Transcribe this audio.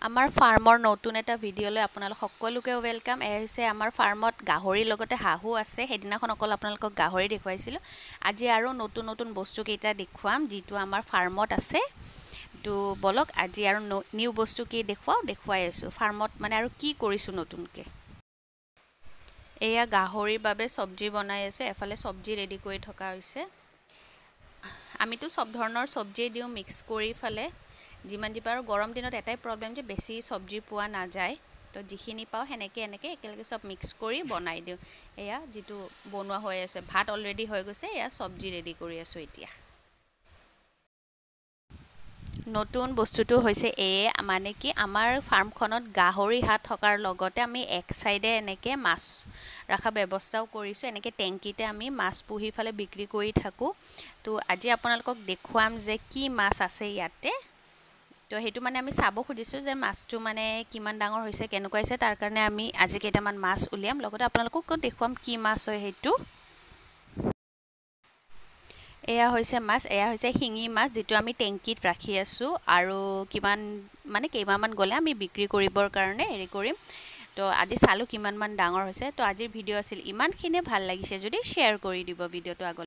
আমাৰ ফাৰ্মৰ নতুন এটা ভিডিঅ'লৈ আপোনালোক সকলোকে welcome. এয়া হৈছে আমাৰ ফাৰ্মত গাহৰিৰ লগতে হাঁহো আছে। সেইদিনাখন অকল আপোনালোকক গাহৰি দেখুৱাইছিলোঁ, আজি আৰু নতুন নতুন বস্তুকেইটা দেখুৱাম যিটো আমাৰ ফাৰ্মত আছে। তো বলক আজি আৰু নিউ বস্তু কি দেখুৱাওঁ দেখুৱাই আছোঁ ফাৰ্মত, মানে আৰু কি কৰিছোঁ নতুনকৈ। এয়া গাহৰিৰ বাবে চব্জি বনাই আছোঁ, এফালে চব্জি ৰেডি কৰি থকা হৈছে। আমিতো চব ধৰণৰ চব্জিয়ে দিওঁ মিক্স কৰি ফালে যিমান যি পাৰোঁ। গৰম দিনত এটাই প্ৰব্লেম যে বেছি চব্জি পোৱা নাযায়, তো যিখিনি পাওঁ সেনেকৈ এনেকৈ একেলগে চব মিক্স কৰি বনাই দিওঁ। এয়া যিটো বনোৱা হৈ আছে, ভাত অলৰেডি হৈ গৈছে, এয়া চব্জি ৰেডি কৰি আছোঁ এতিয়া। নতুন বস্তুটো হৈছে এয়ে, মানে কি আমাৰ ফাৰ্মখনত গাহৰি হাঁহ থকাৰ লগতে আমি এক চাইডে এনেকৈ মাছ ৰখা ব্যৱস্থাও কৰিছোঁ। এনেকৈ টেংকিতে আমি মাছ পুহি ফালে বিক্ৰী কৰি থাকোঁ। তো আজি আপোনালোকক দেখুৱাম যে কি মাছ আছে ইয়াতে। তো সেইটো মানে আমি চাব খুজিছোঁ যে মাছটো মানে কিমান ডাঙৰ হৈছে, কেনেকুৱা হৈছে, তাৰ কাৰণে আমি আজি কেইটামান মাছ উলিয়াম, লগতে আপোনালোককো দেখুৱাম কি মাছ হয় সেইটো। এয়া হৈছে মাছ, এয়া হৈছে শিঙি মাছ যিটো আমি টেংকিত ৰাখি আছোঁ আৰু কিমান মানে কেইমাহমান গ'লে আমি বিক্ৰী কৰিবৰ কাৰণে হেৰি কৰিম। তো আজি চালোঁ কিমানমান ডাঙৰ হৈছে। তো আজিৰ ভিডিঅ' আছিল ইমানখিনিয়ে, ভাল লাগিছে যদি শ্বেয়াৰ কৰি দিব ভিডিঅ'টো আগলৈ।